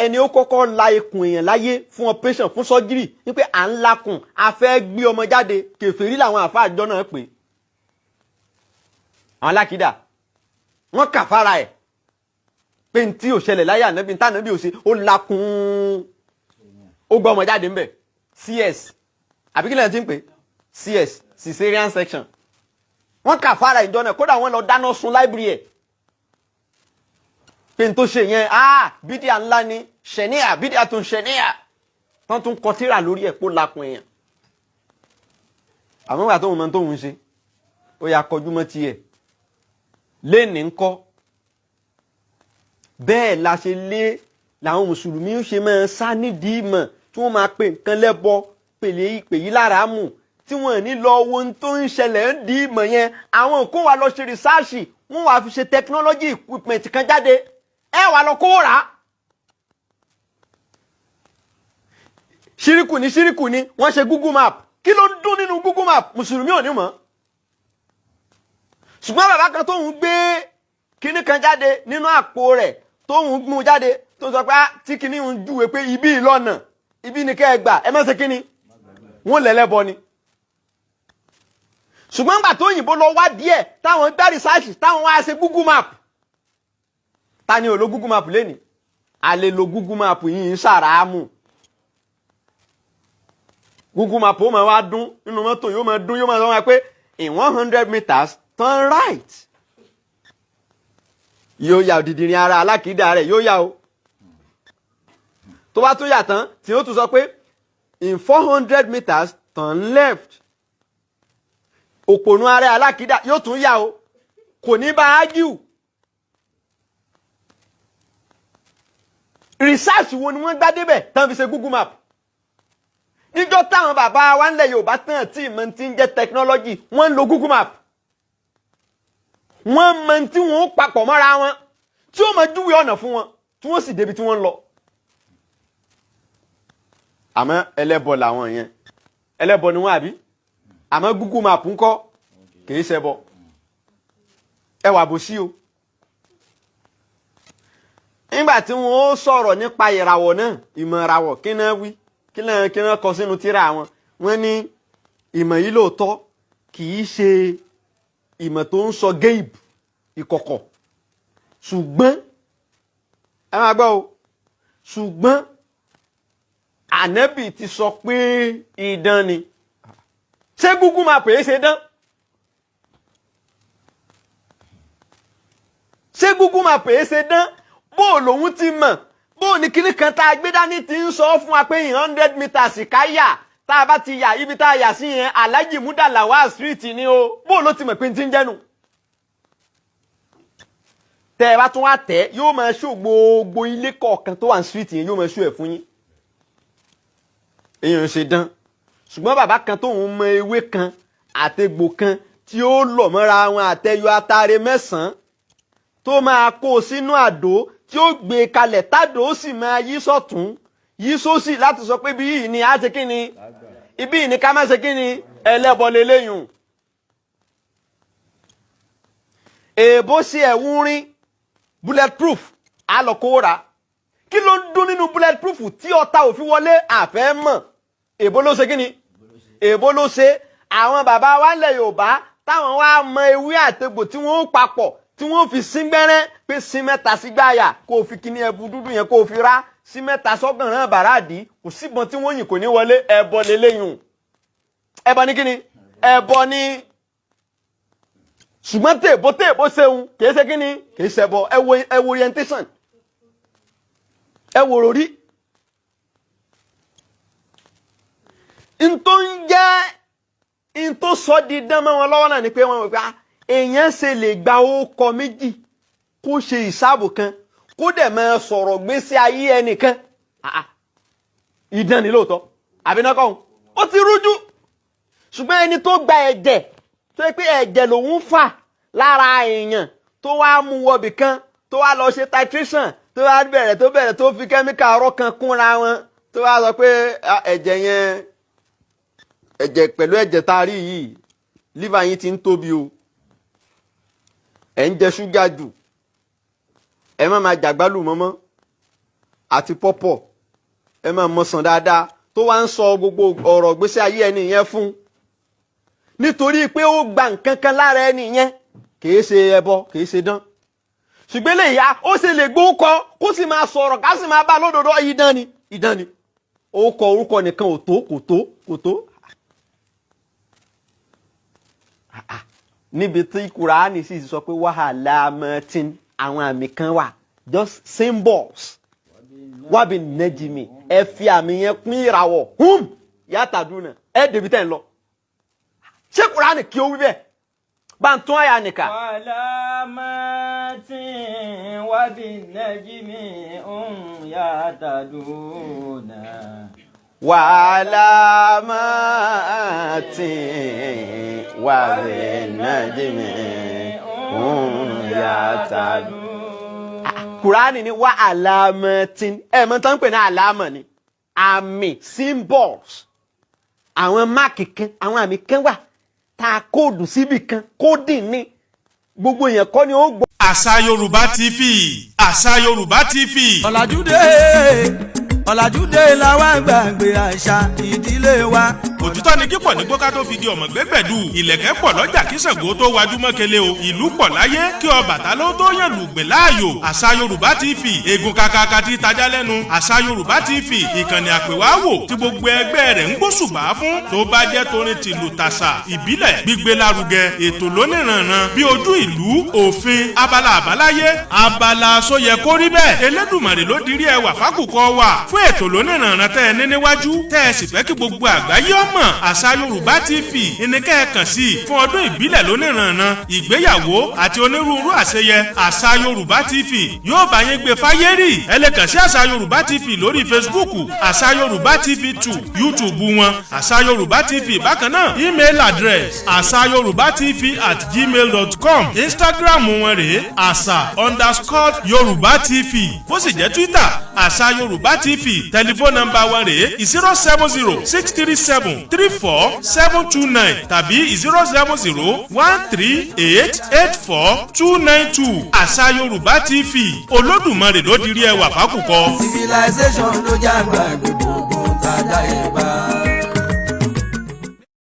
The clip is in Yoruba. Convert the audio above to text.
Ẹni ó kọ́kọ́ la ikùn èèyàn láyé fún operation, fún surgery, wípé à ń lakùn, a fẹ́ gbé ọmọ jáde, kèfèrí làwọn àfa àjọ náà pè. Àwọn alákìdá wọ́n kà fara ẹ̀ pé n tí ò ṣẹlẹ̀ láyé ànábì, tí ànábì ò ṣe, ó lakùn, ó gbọ́ ọmọ jáde ńbẹ̀. CS àbí kí lẹ́yìn tí ń pè CS, cesarean section. Wọ́n kà fara ìjọ náà, kódà wọ́n lọ dáná sun library ẹ̀ pé n tó ṣe yẹn, ah, bídíà ńlá ni, ṣẹ̀níà, bídíà tó ń ṣẹ̀níà. Tán tún kọ tírà lórí ẹ̀ pó lakùn èèyàn. Àmọ́ ìgbà tóun mọ tóun ṣe, ó yà kọjú mọ́ tiẹ̀ léèní ńkọ́. Bẹ́ẹ̀ la ṣe lé làwọn mùsùlùmí ń ṣe máa sá nídìí ìmọ̀, tí wọ́n máa pe nǹkan lẹ́bọ, pèlè pèyí lára mù, tí wọ́n ní lọ wo ohun tó ń ṣẹlẹ̀ ń di ìmọ̀ yẹn. Àwọn kó wa lọ ṣe research, wọ́n wàá fi ṣe technology equipment kan jáde, ẹ wà lọ kó rà á. Ṣíríkù ni, ṣíríkù ni. Wọ́n ṣe Google Map. Kí ló ń dún nínú Google Map? Mùsùlùmí ò ní mọ̀. Ṣùgbọ́n bàbá kan tóun gbé kinní kan jáde nínú àpò rẹ̀, tóun mú jáde, tó sọ pé tí kinní ń júwe pé ibi ìlọ́nà, ibi ni kẹ́ ẹ gbà, ẹ má ṣe kinní, wọ́n lẹ́lẹ́bọ ni. Ṣùgbọ́n gbà tó òyìnbó lọ wá díẹ̀, táwọn gbá research, táwọn wá ṣe Google Map. Ta ni ò lo Google Map lẹ́nìí? A lè lo Google Map yìí ń ṣàràámù. Google Map ó máa wá dún nínú mọ́tò, yóò máa dún, yóò máa sọ wọn pé in 100 meters, turn right. Yóò yà òdìdìrín ara alákìídà rẹ̀, yóò yà o. Tó bá tún yà tán, tí ó tún sọ pé in 400 meters, turn left. Òpònú ara alákìídà yóò tún yà o, kò ní bá ágíù. Research wo ni wọ́n gbá débẹ̀ tán fi ṣe Google Map? Níjọ́ táwọn bàbá wa ńlẹ̀ Yorùbá tán tí ìmọ̀ ti ń jẹ́ technology, wọ́n ń lo Google Map. Wọ́n mọ tí wọ́n papọ̀ mọ́ra wọn tí ó máa júwe ọ̀nà fún wọn, tí wọ́n sì débi tí wọ́n ń lọ. Àmọ́ ẹlẹ́bọ làwọn yẹn, ẹlẹ́bọ ni wọ́n àbí? Àmọ́ Google Map ńkọ́? Kìí ṣẹbọ. Ẹ wà bó sí o. Nígbà tí wọ́n ó sọ̀rọ̀ nípa ìràwọ̀ náà, ìmọ̀ ìràwọ̀, kí náà wí, kí náà kọ sínú tírà wọn? Wọ́n ní ìmọ̀ yìí lóòótọ́ kì í ṣe ìmọ̀ tó ń sọ géèbù, ìkọ̀kọ̀, ṣùgbọ́n ẹ máa gbọ́ o, ṣùgbọ́n ànábì ti sọ pé idán ni. Ṣé Google Map èé ṣe dán? Ṣé Google Map èé ṣe dán? Bó o lòun ti mọ̀, bó o ní kíní kan tá a gbé dání ti ń sọ fún wa pé in 100 meters ká yà, tá a bá ti yà, ibi tá a yà sí yẹn, Alhaji Muda Lawal Street ni o. Bó o ló ti mọ̀ pé n ti ń jẹ́nu? Tẹ́ ẹ bá tún wá tẹ̀, yóò máa ṣó gbogbo ilé kọ̀ọ̀kan tó wà ní street yẹn, yóò máa ṣó ẹ̀ fún yín. Èèyàn ṣe dán. Ṣùgbọ́n bàbá kan tóun mọ ewé kan àtegbò kan tí ó lọ̀ mọ́ra wọn, àtẹyọ atare mẹ́sàn-án, tó máa kó o sínú àdó, tí ó gbé e kalẹ̀, tádò ó sì máa yí sọ́tún, yí sósì láti sọ pé ibi yìí ni a ṣe kí ni, ibi yìí ni ká má ṣe kí ni, ẹlẹ́bọ lélẹ́yìn. Èèbó ṣe ẹ̀wù rin bulletproof, á lọ kó rà. Kí ló ń dún nínú bulletproof tí ọta ò fi wọlé? Àfẹ́ mọ̀. Èèbó ló ṣe kí ni, èèbó ló ṣe. Àwọn bàbá wa ńlẹ̀ Yorùbá táwọn wá mọ ewé àtegbò tí wọ́n ó papọ̀, tí wọ́n fi sín gbẹ́rẹ́, pé sín mẹ́ta sí gbáyà, kó o fi kíní ẹbu dúdú yẹn, kó o fi rá sí mẹ́ta sọ́gànràn bàràdì, kò síbọn tí wọ́n yìn kò ní wọlé. Ẹbọ lélẹ́yìn. Ẹbọ ní kíni? Ẹbọ ní. Ṣùgbọ́n tèèbó tèèbó ṣeun, kìí ṣe kíni, kìí ṣẹbọ. Ẹ wo, ẹ wo orientation, ẹ wò rórí. N tó ń jẹ́ n tó sọ di dán mọ́ wọn lọ́wọ́ náà ni pé wọ́n wò pé èèyàn ṣe lè gba ókọ méjì, kó ṣe ìsáàbò kan, kó dẹ̀ máa sọ̀rọ̀ gbésí ayé ẹnìkan. Idán ni lóòótọ́ àbí náà kọ́ ó ti rújú. Ṣùgbọ́n ẹni tó gba ẹ̀jẹ̀, tó yẹ pé ẹ̀jẹ̀ lòun fà lára èèyàn, tó wá mú wọbì kan, tó wá lọ ṣe titration, tó wá bẹ̀rẹ̀ tó bẹ̀rẹ̀ tó fi kẹ́míkà ọ̀rọ̀ kan kúnra wọn, tó wá sọ pé ẹ̀jẹ̀ yẹn, ẹ̀jẹ̀ pẹ̀lú ẹ̀jẹ̀ tá a rí yìí, liver yín ti ń tóbi o, ẹ̀ ń jẹ ṣúgà jù, ẹ má máa jàgbálù mọ́mọ́, Àti pọ́pọ̀ ẹ máa mọ̀sán dáadáa, tó wá ń sọ gbogbo ọ̀rọ̀ gbèsè ayé ẹni yẹn fún, nítorí pé ó gba nǹkan kan lára ẹni yẹn. Kìí ṣe ẹbọ, kìí ṣe dán, ṣùgbọ́n lè ya ó sì lè gbókọ kó sì máa sọ̀rọ̀, ká sì máa bá lódodo. Idán ni, idán ni. Ó kọ orúkọ nìkan ò tó, kò tó, kò tó. Níbi tí Kùránì sì sọ pé wàhálà mọ́tín, àwọn àmì kan wà, just symbols. Wábi nẹ́jìmì, ẹ fi àmì yẹn pín ìràwọ̀ hum yàtàdúnà, ẹ débi tẹ́ ń lọ. Ṣé Kùránì kí ó wí bẹ́ẹ̀? Bá ń tún àyà nìkà. وعلامات وبالنجم هم يهتدون. وعلامات وبالنجم هم يهتدون. Kùránì ní wà àlámọ́tín. Ẹ mọ̀ tán ń pè ní àlámọ̀ ni àmì, symbols, àwọn mark kan, àwọn àmì kan wà tá a code síbì kan. Coding ní gbogbo èèyàn kọ́ ni ó gbọ́. Àṣà Yorùbá TV, Àṣà Yorùbá TV. Ọ̀làjúdé, ọ̀làjúdé làwa gbàgbé àṣà ìdílé wa. Òtítọ́ ni kíkọ̀ ní gbóká tó fi di ọmọ gbẹ́gbẹ̀dù. Ìlẹ̀kẹ̀ pọ̀ lọ́jà kí Ṣàngó tó wájú mọ́kẹ́lẹ́ o. Ìlú pọ̀ láyé kí Ọbàtálá tó yàn lùgbẹ̀ láàyò. Àṣà Yorùbá TV, egun kakaka tí tajà lẹ́nu. Àṣà Yorùbá TV, ìkànnì àpèwáwò tí gbogbo ẹgbẹ́ rẹ̀ ń gbóṣùbà fún. Tó bá jẹ́ torin tìlù tàṣà ìbílẹ̀ gbígbé lárugẹ, ètò lóníranran bí ojú ìlú, òfin, abala àbáláyé, abala sóyẹ kó rí bẹ́ẹ̀. Elédùmarè ló dirí ẹwà fákùkọ wà fún ètò lóníranran tẹ́ ẹ ní níwájú, tẹ́ ẹ sì fẹ́ kí gbogbo àgbáyé ọmọ. Àṣà Yorùbá TV ìníkẹ́ ẹ kàn sí fún ọdún ìbílẹ̀ lóníranran, ìgbéyàwó àti onírúurú àṣeyẹ. Àṣà Yorùbá TV yóò bá yín gbé fáyé rì. Ẹ lè kàn sí Àṣà Yorùbá TV lórí Facebook, Àṣà Yorùbá TV 2, YouTube wọn, Àṣà Yorùbá TV bákan náà. Email address, àṣàyorùbátv@gmail.com. Instagram wọn rèé, àṣà_yorùbá tv. Bó sì jẹ́ Twitter, Àṣà Yorùbá TV. Tẹlifóònù nọ́mbà wọn rèé, 07063734729 tàbí 07013884292. Àṣà Yorùbá TV, Olódùmarè ló dirí ẹwà fákùkọ. Civilization ló já gbàgbé gbogbo tá a dá yẹn bá.